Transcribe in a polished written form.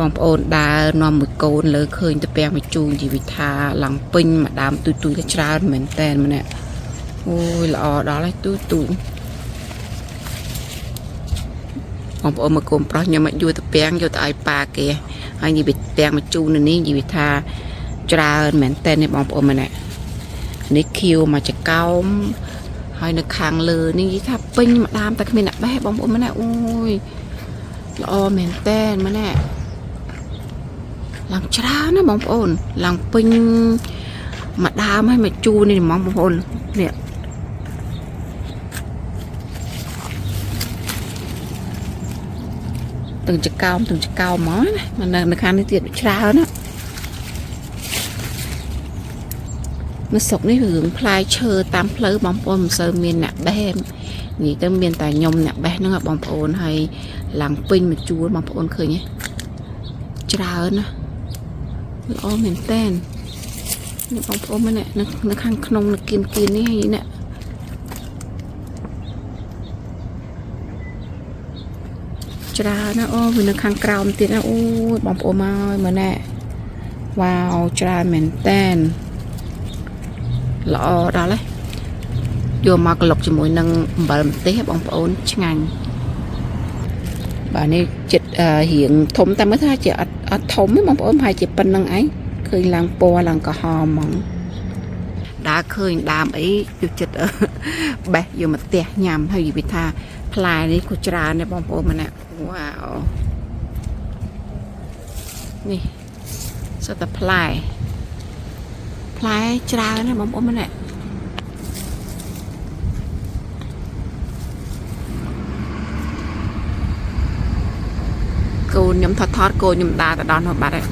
បងប្អូនដើរនាំមួយកូនលើឃើញទៅពាំងមួយជូនជីវិតថាឡើងពេញមួយដើមទូទូទៅច្រើនមែនតែនម្នាក់អូយល្អដល់ហើយទូទូបងប្អូនមកកូនប្រុសខ្ញុំមកយួរទៅពាំងយកទៅឲ្យប៉ាគេហើយនិយាយពីពាំងមួយជូននៅនេះនិយាយថាច្រើនមែនតែននេះបងប្អូនម្នាក់នេះខៀវមកចកោមហើយនៅខាងលើនេះនិយាយថាពេញមួយដើមតែគ្មានអ្នកបេះបងប្អូនម្នាក់អូយល្អមែនតែនម្នាក់ ឡើងច្រើនណាបងប្អូនឡើងពេញមួយដើមហើយមួយជួរនេះហ្មងបងប្អូននេះទាំងចកោមទាំងចកោមហ្មងណានៅនៅខាងនេះទៀតច្រើនណានៅស្រុកនេះរឿងផ្លែឈើតាមផ្លូវបងប្អូនមិនសូវមានអ្នកបេះនិយាយទៅមានតែខ្ញុំអ្នកបេះហ្នឹងបងប្អូនហើយឡើងពេញមួយជួរបងប្អូនឃើញទេច្រើនណាល្អមែនតែននេះបងប្អូនមើលនេះនៅនៅខាងក្នុងនៅគៀនគៀននេះហើយនេះច្រើនណាស់អូវានៅខាងក្រោមទៀតណាអូយបងប្អូនមកហើយមើលណែវ៉ាវច្រើនមែនតែនល្អដល់ហើយយកមកក្លុកជាមួយនឹងអំបិលម្ទេសបងប្អូនឆ្ងាញ់បាទនេះចិត្តរៀងធំតែមើលថាជាអត់អត់ធំទេបងប្អូនប្រហែលជាប៉ុណ្្នឹងឯងឃើញឡើងពណ៌ឡើងក្រហមហ្មងដើរឃើញដើមអីយកចិត្តបេះយកមកផ្ទះញ៉ាំហើយនិយាយថាផ្លែនេះក៏ច្រើនដែរបងប្អូនម្នាក់វ៉ាវនេះសុទ្ធតែផ្លែផ្លែច្រើនណាស់បងប្អូនម្នាក់កូនខ្ញុំថតថតកូនខ្ញុំដើរទៅដល់នោះបាត់ហើយ